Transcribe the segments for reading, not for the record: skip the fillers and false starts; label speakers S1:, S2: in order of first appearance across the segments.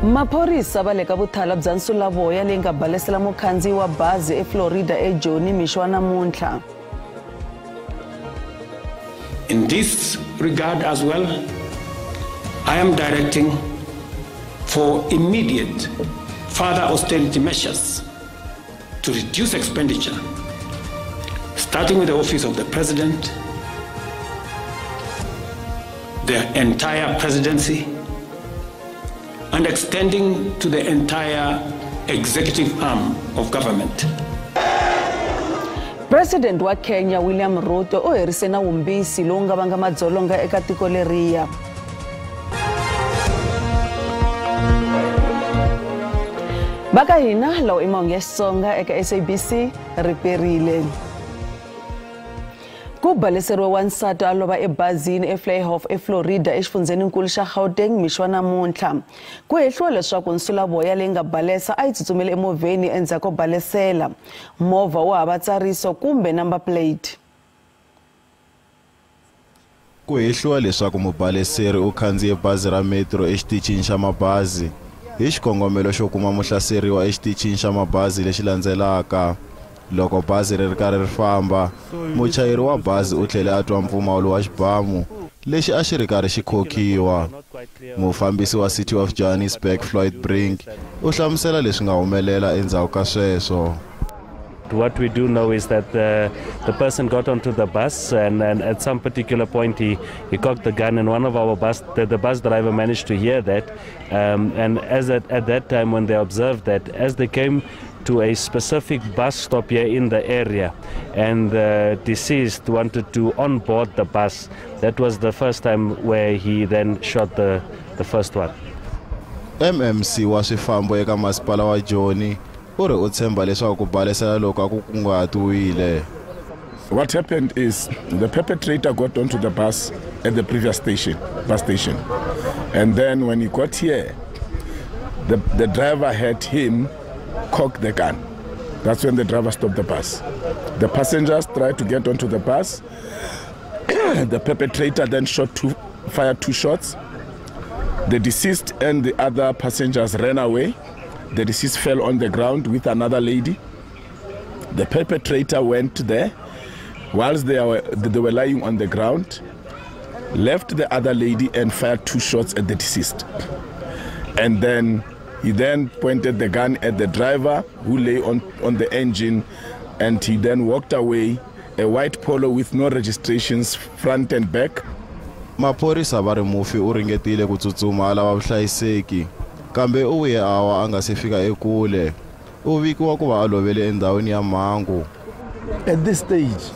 S1: Maphorisa va le ka vuthala bya nsulavoya leyi nga balesela mukhandziyi wa bazi eFlorida eJoni mixo wa namuntlha.
S2: In this regard as well, I am directing for immediate further austerity measures to reduce expenditure, starting with the office of the President, the entire presidency, and extending to the entire executive arm of government.
S1: President wa Kenya William Ruto u herise nawumbisi lowu nga vanga madzolonga eka tiko leriya. Va ka hina lawa i mahungu ya Xitsonga eka SABC riperile. Ku baleseriwe wansati a lova ebazini eFlyhof eFlorida exifundzheninkulu xa Gauteng mixo wa namuntlha. Ku hehliwa leswaku nsulavoya leyi nga balesa a yi tsutsumile emovheni endzhaku ko balesela. Movha wu hava ntsariso kumbe number plate.
S3: Ku hehliwa leswaku mubaleseri u khandziye bazi ra metro exitichini xa mabazi hi xikongomelo xo kuma muhlaseriwa exitichini xa mabazi lexi landzelaka. Loko bazi ri ri karhi ri famba, muchayeri wa bazi u tlhele a twa mpfumawulo wa xibamu lexi a xi ri karhi xi khokiwa. Mufambisi wa City of Johannesburg Floyd Brink u hlamusela leswi nga humelela endzhaku ka sweswo.
S4: What we do know is that the person got onto the bus and at some particular point he cocked the gun, and one of our bus, the bus driver managed to hear that. And as at that time when they observed that, as they came to a specific bus stop here in the area, and the deceased wanted to onboard the bus, that was the first time where he then shot the first one.
S3: MMC wa swifambo eka masipala wa Joni u ri u tshemba leswaku ku balesela loko a ku kunguhatiwile.
S5: What happened is the perpetrator got onto the bus at the previous station, bus station. And then when he got here, the driver had him cock the gun. That's when the driver stopped the bus. The passengers tried to get onto the bus. The perpetrator then fired two shots. The deceased and the other passengers ran away. The deceased fell on the ground with another lady. The perpetrator went there whilst they were lying on the ground, left the other lady and fired two shots at the deceased. And then he then pointed the gun at the driver who lay on the engine, and he then walked away, a white Polo with no registrations front and back.
S3: Maphorisa va ri mufi u ringetile ku tsutsuma a lava vuhlayiseki, kambe u vuye a wa a nga se fika ekule. U vikiwa ku va a lovele endhawini ya mhangu.
S6: At this stage,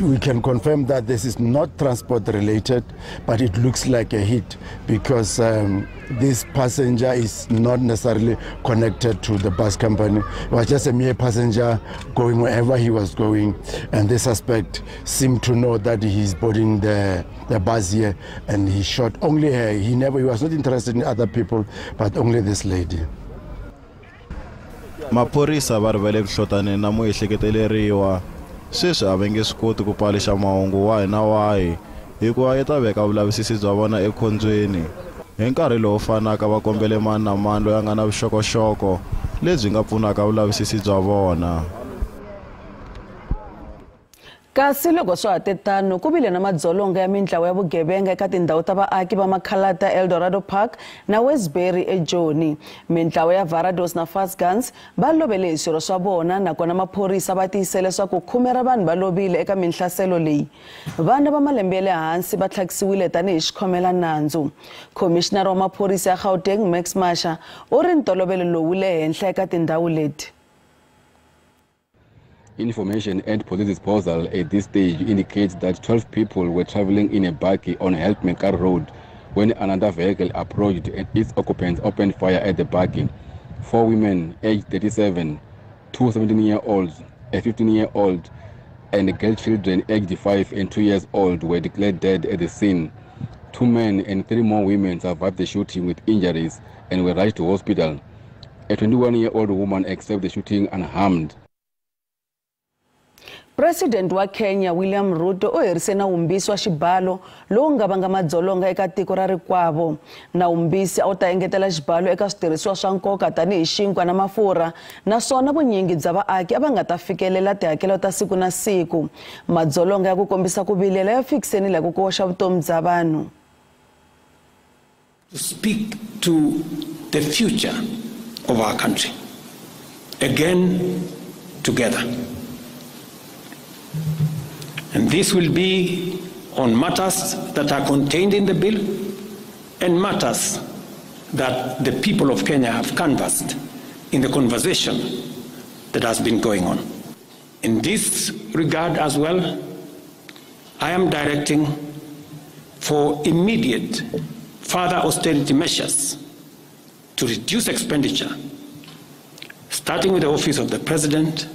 S6: we can confirm that this is not transport related, but it looks like a hit because this passenger is not necessarily connected to the bus company. It was just a mere passenger going wherever he was going, and the suspect seemed to know that he's boarding the bus here, and he shot only her. He was not interested in other people, but only this lady.
S3: Maphorisa va rivele ku hlotaneni na muehleketeleriwa. Sweswi a va nge swi koti ku paluxa mahungu wahi na wahi hikuva yi ta veka vulavisisi bya vona ekhombyeni. Hi nkarhi lowu fanaka va kombele mani na mani loyi a nga na vuxokoxoko lebyi nga pfunaka vulavisisi bya vona.
S1: Kasi loko swa ha te tano, ku vile na madzolonga ya mintlawa ya vugevenga eka tindhawu ta vaaki va Makhalata, Eldorado Park na Westbury eJoni. Mintlawa ya Varados na Fast Guns va lovele hi swirho swa vona, nakona maphorisa va tiyisele leswaku khume ra vanhu va lovile eka minhlaselo leyi. Vana va malembe ya le hansi va tlhakisiwile tanihi xikhomela nandzu. Khomishinara wa maphorisa ya Gauteng Max Masha u ri ntolovelo lowu le henhla eka tindhawu leti.
S7: Information at police disposal at this stage indicates that 12 people were traveling in a bakkie on Helpmekaar Road when another vehicle approached and its occupants opened fire at the bakkie. 4 women aged 37, 2 17-year-olds, a 15-year-old, and girl children aged 5 and 2 years old were declared dead at the scene. 2 men and 3 more women survived the shooting with injuries and were rushed to hospital. A 21-year-old woman escaped the shooting unharmed.
S1: President wa Kenya William Ruto u herise nawumbisi wa xibalo lowu nga vanga madzolonga eka tiko ra rikwavo. Nawumbisi a wu ta engetela xibalo eka switirhisiwa swa nkoka tanihi xinkwa na mafurha, naswona vunyingi bya vaaki a va nga ta fikelela tihakelo ta siku na siku. Madzolonga ya ku kombisa ku vilela ya fikisenile ku koxa vutomi bya vanhu.
S2: To speak to the future of our country again together. And this will be on matters that are contained in the bill and matters that the people of Kenya have canvassed in the conversation that has been going on. In this regard as well, I am directing for immediate further austerity measures to reduce expenditure, starting with the office of the President,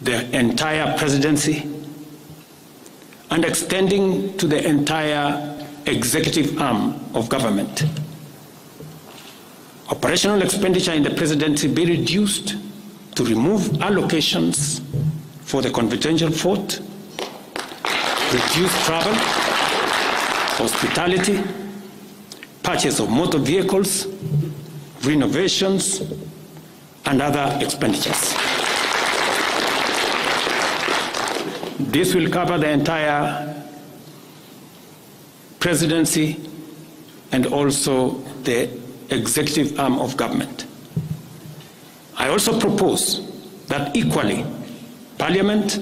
S2: the entire presidency, and extending to the entire executive arm of government. Operational expenditure in the presidency be reduced to remove allocations for the confidential fort, reduce travel, hospitality, purchase of motor vehicles, renovations, and other expenditures. This will cover the entire presidency and also the executive arm of government. I also propose that equally, Parliament,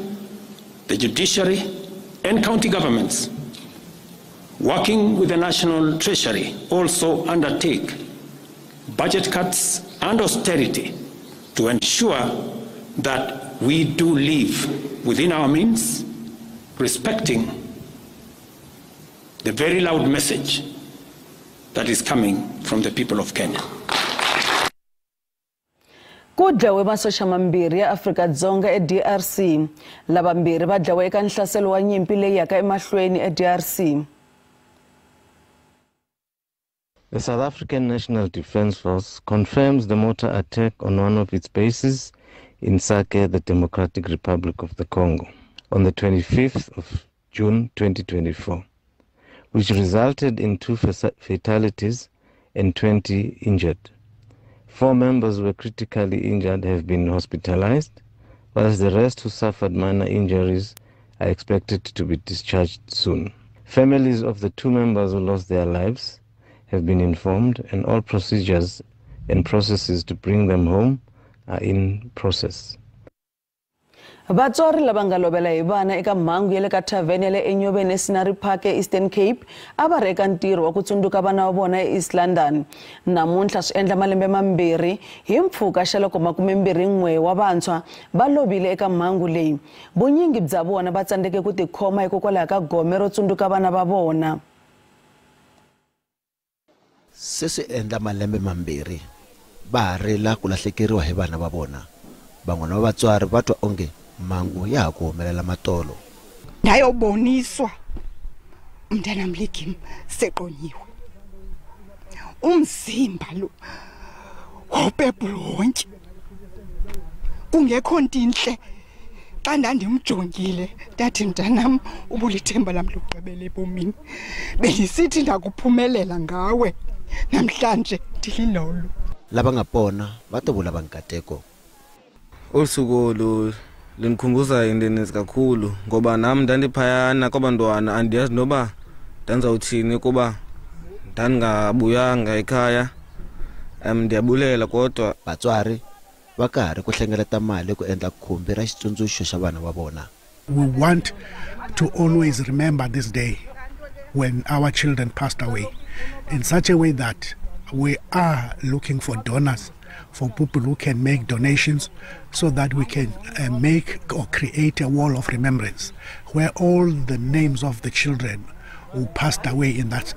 S2: the judiciary, and county governments, working with the National Treasury, also undertake budget cuts and austerity to ensure that we do live within our means, respecting the very loud message that is coming from the people of Kenya.
S1: Ku dlawe masocha mambirhi ya Afrika-Dzonga eDRC. Lavambirhi va dlawe eka nhlaselo wa nyimpi leyi yaka emahlweni eDRC.
S8: The South African National Defence Force confirms the mortar attack on one of its bases in Sake, the Democratic Republic of the Congo, on the 25th of June 2024, which resulted in 2 fatalities and 20 injured. 4 members were critically injured have been hospitalized, whilst the rest who suffered minor injuries are expected to be discharged soon. Families of the 2 members who lost their lives have been informed, and all procedures and processes to bring them home are in process.
S1: Vatswari lava nga lovela hi vana eka mhangu ya le ka thavhene ya le Enyobeni eScenery Park eEastern Cape a va ri eka ntirho wa ku tsundzuka vana va vona eEast London. Namuntlha swi endla malembe mambirhi hi mpfhuka xa loko 21 wa vantshwa va lovile eka mhangu leyi. Vunyingi bya vona va tsandzeke ku tikhoma hikokwalaho ka gome ro tsundzuka vana va vona.
S9: Se swi endla malembe mambirhi va ha rila ku lahlekeriwa hi vana va vona. Van'wana va vatswari va twa onge mhangu ya ha ku humelela matolo.
S10: Ndayoboniswa umntanam Ligim seqonyiwe. Umzimba lo wawupepula wonke, kungekho nto intle. Xa ndandimjongile ndathi, mntanam, ubulithemba lam lokugqibela ebomini, bendisithi ndakuphumelela ngawe, namhlanje ndililolo.
S9: Lava nga pona va tovula va nkateko.
S11: Olu suku olu lindikhumbuza into eninzi kakhulu, ngoba nam ndandiphayana kwabantwana, andiyazi noba ndandizawuthini kuba ndandingabuyanga ekhaya. Ndiyabulela kodwa.
S9: Vatswari va karhi ku hlengeleta mali ku endla khumbi ra xitsundzuxo xa vana va vona.
S12: We want to always remember this day when our children passed away in such a way that we are looking for donors, for people who can make donations so that we can make or create a wall of remembrance where all the names of the children who passed away in that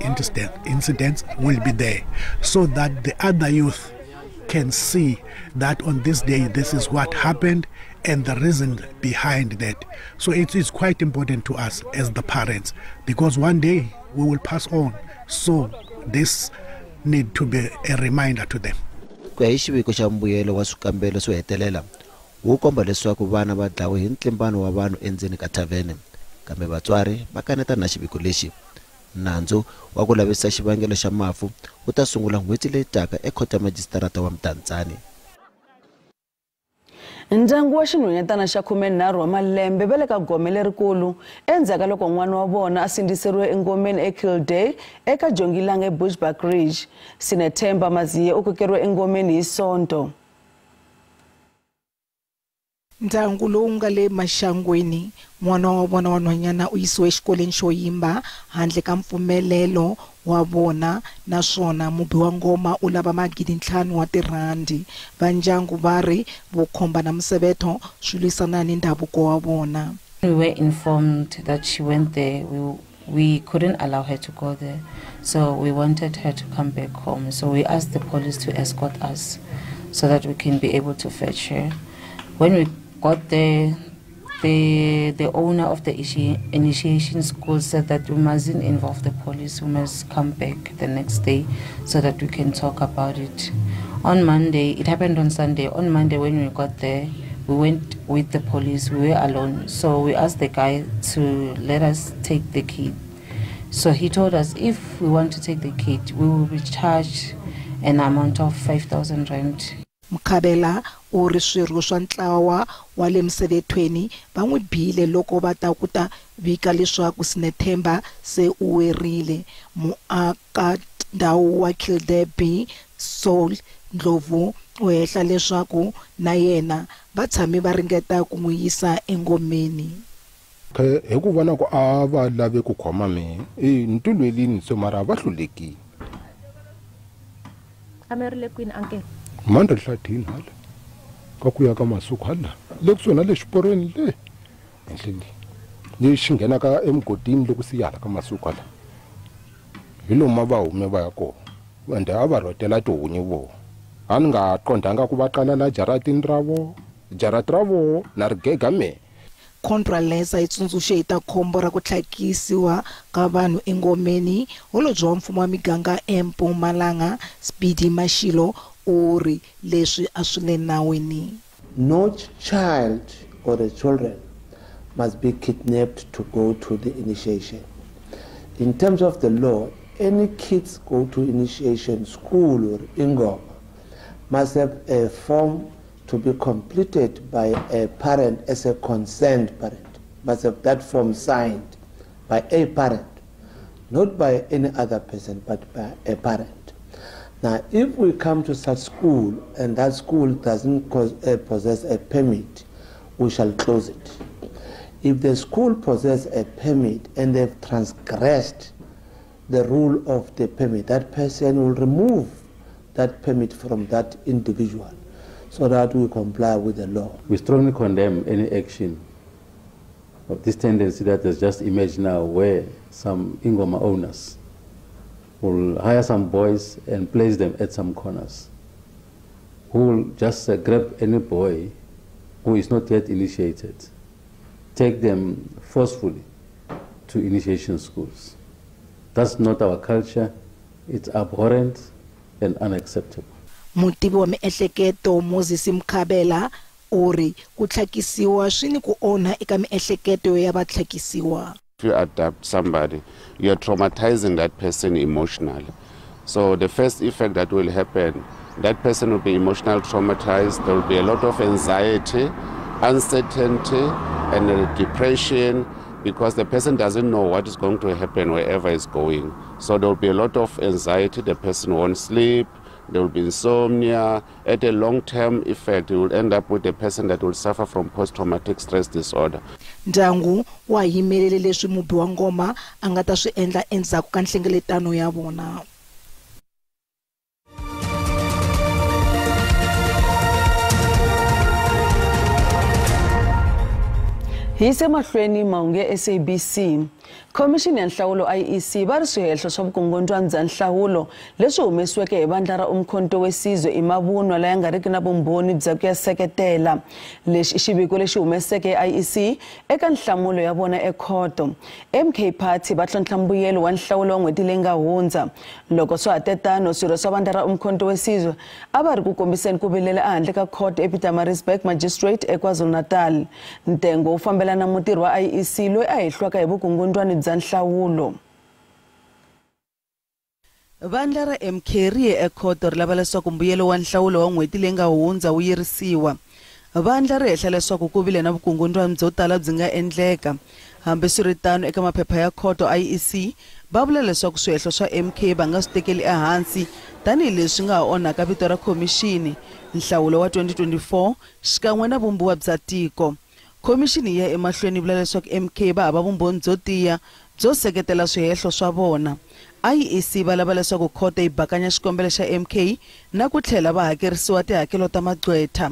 S12: incident will be there, so that the other youth can see that on this day this is what happened and the reason behind that. So it is quite important to us as the parents, because one day we will pass on, so this need to be a reminder to them.
S9: Ku ya hi xiviko xa mbuyelo wa swikambelo swo hetelela Wu komba leswaku vana va dlawe hi ntlimbano wa vanhu endzeni ka thavene, kambe vatswari va kanetana na xiviko lexi. Nandzu wa ku lavisisa xivangelo xa mafu wu ta sungula n'hweti leyi taka ekhoto ya majisitarata wa Mdantsane.
S1: Ndyangu wa xinhwanyetana xa 13 wa malembe va le ka gome lerikulu endzhaku ka loko n'wana wa vona a sindziseriwe engomeni eKildare eka Jongilanga eBushbuckridge. Sinethemba Maziye u kokeriwe engomeni hi Sonto.
S13: Ndyangu lowu nga le maxangwini, n'wana wa vona wa nhwanyana u yisiwe exikolweni xo yimba handle ka mpfumelelo wa vona, naswona mubi wa ngoma u lava 5,000 wa tirhandi. Va ndyangu va ri vukhomba na misevetho swi lwisana ni ndhavuko wa vona.
S14: We were informed that she went there. We couldn't allow her to go there, so we wanted her to come back home. So we asked the police to escort us so that we can be able to fetch her. When we got there, the owner of the initiation school said that we mustn't involve the police, we must come back the next day so that we can talk about it. On Monday, it happened on Sunday, on Monday when we got there, we went with the police, we were alone. So we asked the guy to let us take the kid. So he told us if we want to take the kid, we will be charged an amount of 5,000 rand.
S13: Mkhabela u ri swirho swa ntlawa wa le misevethweni va n'wi bile loko va ta ku ta vika leswaku Sinethemba se u werile. Muakandhawu wa Kildare B Saul Ndlovu u hehla leswaku na yena va tshame va ringeta ku n'wi yisa engomeni.
S15: Hi ku vona ku a va lave ku khoma mehe, ni tilwelini so mara va hlulekile.
S16: A mi ri le kwini uncle?
S15: Mani ri hlathini hala ka ku ya ka masuku hala le kusuhi na le xiporweni le henhla le lexi nghenaka emugodini loko si hala ka masuku hala hi lomu va hume va ya kona ende a va rhotela tihunyi vona. A ni nga qondanga ku va qala la jaratini ra vona, jarati ra vona na ri gega mehe.
S13: Contralesa yi tsundzuxe hi ta khombo ra ku tlhakisiwa ka vanhu engomeni. Holobye wa mfumo wa miganga eMpumalanga Speedy Mashilo u ri leswi a swi le nawini.
S17: No child or the children must be kidnapped to go to the initiation. In terms of the law, any kids go to initiation school or ingoma must have a form to be completed by a parent as a concerned parent, must have that form signed by a parent, not by any other person, but by a parent. Now, if we come to such school and that school doesn't possess a permit, we shall close it. If the school possesses a permit and they've transgressed the rule of the permit, that person will remove that permit from that individual so that we comply with the law.
S18: We strongly condemn any action of this tendency that has just emerged now where some Ingoma owners will hire some boys and place them at some corners, who will just grab any boy who is not yet initiated, take them forcefully to initiation schools. That's not our culture. It's abhorrent and unacceptable.
S13: Mutivi wa miehleketo Moses Mkhabela u ri ku tlhakisiwa swi ni ku onha eka miehleketo ya vatlhakisiwa.
S19: If you adopt somebody, you are traumatizing that person emotionally. So the first effect that will happen, that person will be emotionally traumatized. There will be a lot of anxiety, uncertainty, and depression, because the person doesn't know what is going to happen wherever it's going. So there will be a lot of anxiety. The person won't sleep. There will be insomnia. At a long-term effect, you will end up with a person that will suffer from post-traumatic stress disorder.
S13: Ndyangu wa yimelele leswi mubi wa ngoma a nga ta swi endla endzhaku ka nhlengeletano ya vona.
S1: Hi se mahlweni mahungu ya SABC. Khomixini ya nhlawulo IEC va ri swihehlo swa vukungundzwana bya nhlawulo leswi humesiweke hi vandla ra Umkhonto we Sizwe i mavunwa laya nga riki na vumbhoni bya ku ya seketela. Lexi i xiviko lexi humeseke hi IEC eka nhlamulo ya vona ekhoto. MK Party va tlhontlha mbuyelo wa nhlawulo wa n'hweti leyi nga hundza. Loko swa ha te tano, swirho swa vandla ra Umkhonto we Sizwe a va ri ku kombiseni ku vilela ehandle ka khoto ePietermaritzburg Magistrate eKwaZulu-Natal. Ntengo wu fambelana mutirhi wa IEC loyi a hehliwaka hi vukungundzwana bya nhlawulo. Vandla ra MK ri ye ekhoto ri lava leswaku mbuyelo wa nhlawulo wa n'hweti leyi nga hundza wu yirisiwa. Vandla ri hehla leswaku ku vile na vukungundzwana byo tala byi nga endleka. Hambiswiritano, eka maphepha ya khoto IEC va vula leswaku swihehlo swa MK va nga swi tekeli ehansi tanihileswi nga ha onhaka vito ra khomixini, nhlawulo wa 2024 xikan'we na vumbiwa bya tiko. Khomixini yi ya emahlweni yi vula leswaku MK va hava vumbhoni byo tiya byo seketela swihehlo swa vona. IEC va lava leswaku khoto yi bakanya xikombelo xa MK na ku tlhela va hakerisiwa tihakelo ta magqwetha.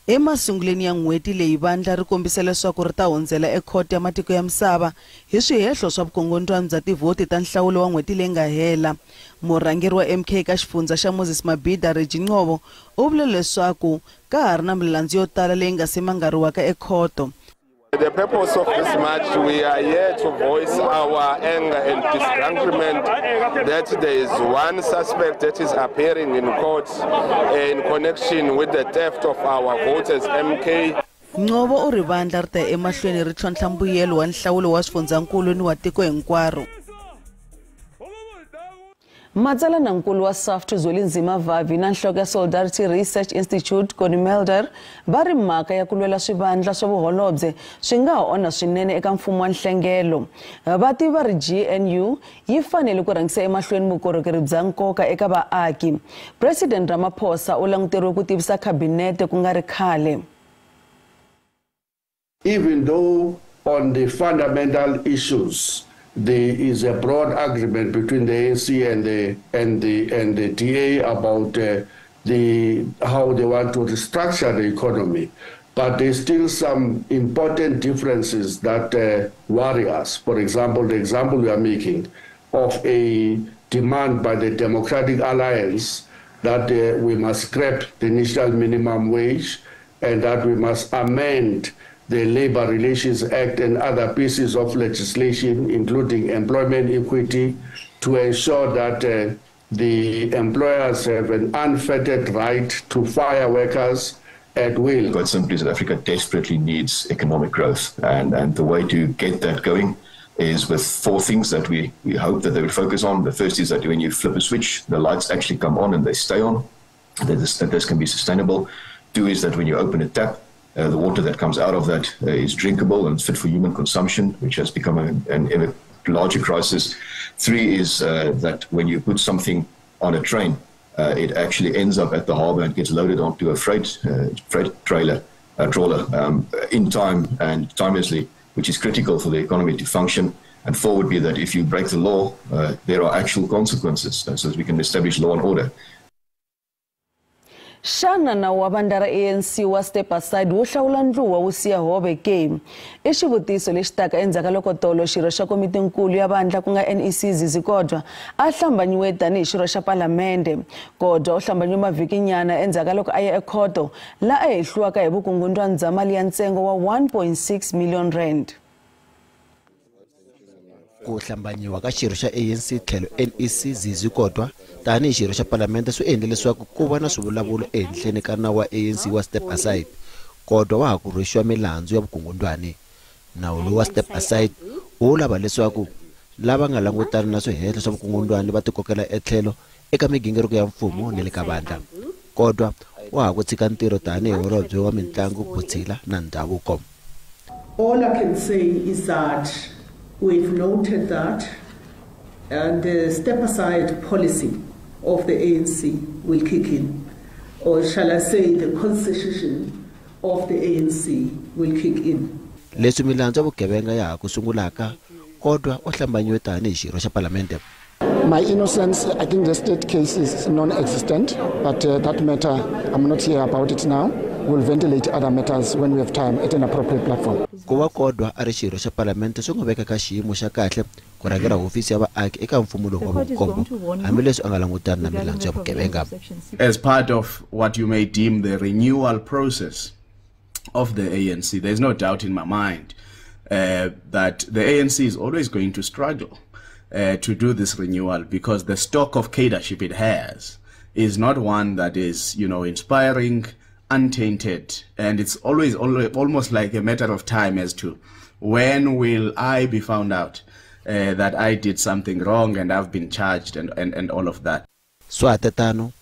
S1: Emasungulweni ya n'hweti leyi vandla ri kombisa leswaku ri ta hundzela ekhoto ya matiko ya misava hi swihehlo swa vukungundzwana bya tivhoti ta nhlawulo wa n'hweti leyi nga hela. Murhangeri wa MK ka xifundza xa Moses Mabhida, Reggie Ngcobo, u vule leswaku ka ha ri na milandzu yo tala leyi nga se mangariwaka ekhoto.
S16: The purpose of this march, we are here to voice our anger and disgruntlement that there is one suspect that is appearing in court in connection with the theft of our voters, MK.
S1: Ngcobo u ri vandla ri ta ya emahlweni ri tlhontlha mbuyelo wa nhlawulo wa swifundzankulu ni wa tiko hinkwaro. Matsalanankulu wa SAFTU Zwelinzima Vavi na nhloko ya Solidarity Research Institute Connie Mulder va ri mhaka ya ku lwela swivandla swa vuholobye swi nga ha onha swinene eka mfumo wa nhlengelo. Vativi va ri GNU yi fanele ku rhangisa emahlweni vukorhokeri bya nkoka eka vaaki. President Ramaphosa u languteriwe ku tivisa khabinete ku nga ri khale.
S20: Even though on the fundamental issues there is a broad agreement between the ANC and the DA about how they want to restructure the economy, but there's still some important differences that worry us. For example, the example we are making of a demand by the Democratic Alliance that we must scrap the national minimum wage and that we must amend the Labor Relations Act and other pieces of legislation, including employment equity, to ensure that the employers have an unfettered right to fire workers at will.
S21: Quite simply, South Africa desperately needs economic growth, and the way to get that going is with four things that we hope that they will focus on. The first is that when you flip a switch, the lights actually come on and they stay on, that this can be sustainable. Two is that when you open a tap, the water that comes out of that is drinkable and fit for human consumption, which has become an ever larger crisis. Three is that when you put something on a train, it actually ends up at the harbor and gets loaded onto a freight trawler in time and timelessly, which is critical for the economy to function. And four would be that if you break the law, there are actual consequences, so that we can establish law and order.
S1: Xana nawu wa vandla ra ANC wa Step Aside wu hlawula ndluwa wu siya hove ke? I xivutiso lexi taka endzhaku ka loko tolo xirho xa komitinkulu ya vandla ku nga NEC Zizi Kodwa a hlambanyiwe tanihi xirho xa palamende. Kodwa u hlambanyiwe mavhikinyana endzhaku ka loko a ya ekhoto laha a hehliwaka hi vukungundzwana bya mali ya ntsengo wa 1.6 million rand.
S9: Ku hlambanyiwa ka xirho xa ANC tlhelo NEC Zizi Kodwa tanihi xirho xa palamende swi endle leswaku ku va na swivulavulo ehenhleni ka nawu wa ANC wa Step Aside. Kodwa wa ha ku rhwexiwa milandzu ya vukungundzwani. Nawu lowu wa Step Aside wu lava leswaku lava nga langutana na swihehlo swa vukungundzwani va tikokela etlhelo eka migingiriko ya mfumo ni le ka vandla. Kodwa wa ha ku tshika ntirho tanihi holobye wa mitlangu, vutshila na ndhavuko.
S22: All I can say is that we've noted that and the step-aside policy of the ANC will kick in, or shall I say the constitution of the ANC will kick in.
S9: Leswi milandzu ya vugevenga ya ha ku sungulaka, Kodwa u hlambanyiwe tanihi xirho xa palamende.
S23: My innocence, I think the state case is non-existent, but that matter, I'm not here about it now. We'll ventilate other matters when we have time at an appropriate platform.
S9: Ku va Kodwa a ri xirho xa palamende swi n'wi veka ka xiyimo xa kahle ku rhangela hofisi ya vaaki eka mfumo lowu wa vunkombo, hambileswi a nga langutani na milandzu ya vugevenga.
S4: As part of what you may deem the renewal process of the ANC, there's no doubt in my mind that the ANC is always going to struggle to do this renewal, because the stock of cadreship it has is not one that is, you know, inspiring, untainted, and it's always almost like a matter of time as to when will I be found out that I did something wrong and I've been charged and all of that.
S9: Swa tatano,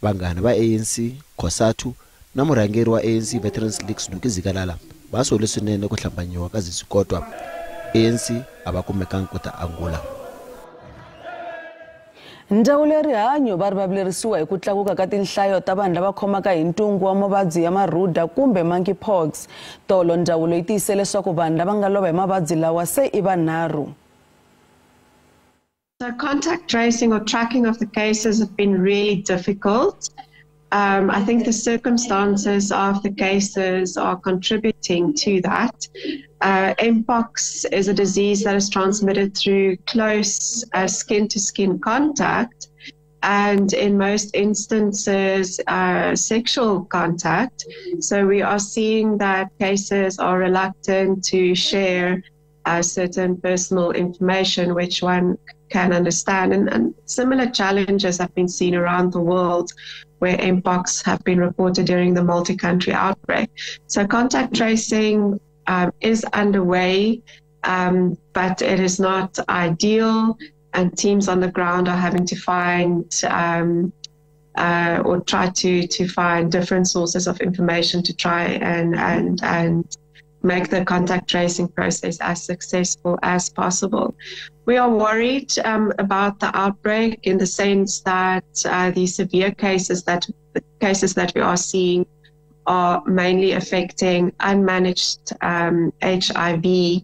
S9: vanghana va ANC, COSATU na murhangeri wa ANC Veterans League Snuki Zikalala va sole swinene ku hlambanyiwa ka Zizi Kodwa. ANC a va kumekangi ku ta angula.
S1: Ndzawulo ya rihanyo va ri vavilerisiwa hi ku tlakuka ka tinhlayo ta vanhu lava khomaka hi ntungu wa mavabyi ya marhuda kumbe monkeypox. Tolo ndzawulo yi tiyise leswaku vanhu lava nga lova hi mavabyi lawa se i vanharhu.
S5: So contact tracing or tracking of the cases have been really difficult. I think the circumstances of the cases are contributing to that. Mpox is a disease that is transmitted through close skin-to-skin contact, and in most instances, sexual contact. So we are seeing that cases are reluctant to share certain personal information, which one can understand. And similar challenges have been seen around the world where mpox have been reported during the multi-country outbreak. So contact tracing is underway, but it is not ideal, and teams on the ground are having to find or try to find different sources of information to try and make the contact tracing process as successful as possible. We are worried about the outbreak in the sense that the severe cases that we are seeing are mainly affecting unmanaged HIV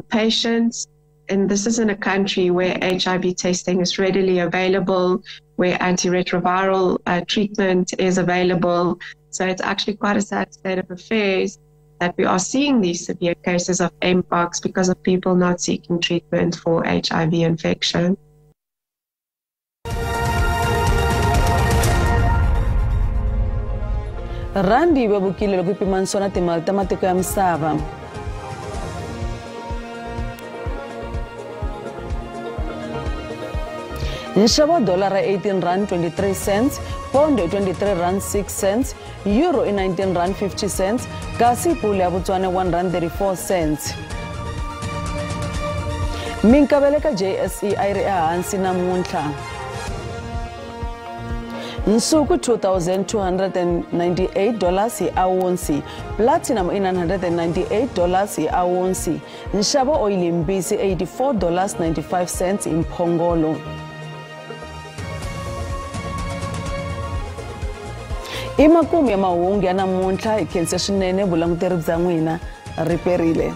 S5: patients. And this is in a country where HIV testing is readily available, where antiretroviral treatment is available. So it's actually quite a sad state of affairs that we are seeing these severe cases of mpox because of people not seeking treatment for HIV infection.
S1: Randi yi vevukile loko yi pimanisiwa na timali ta matiko ya misava. Nxavo wa dolara 18 rand 23 cents, pound 23 rand 6 cents, euro i 19 rand 50 cents, kasi pula ya Botswana 1 rand 34 cents. Minkavelo ka JSE a yi ri ehansi namuntlha. Nsuku $2,298 hi awunsi, platinum i $998 hi awunsi, nxavo oyili mbisi $84.95 hi mphongolo. I makumu ya mahungu ya namuntlha hi khense swinene vulanguteri bya n'wina riperile.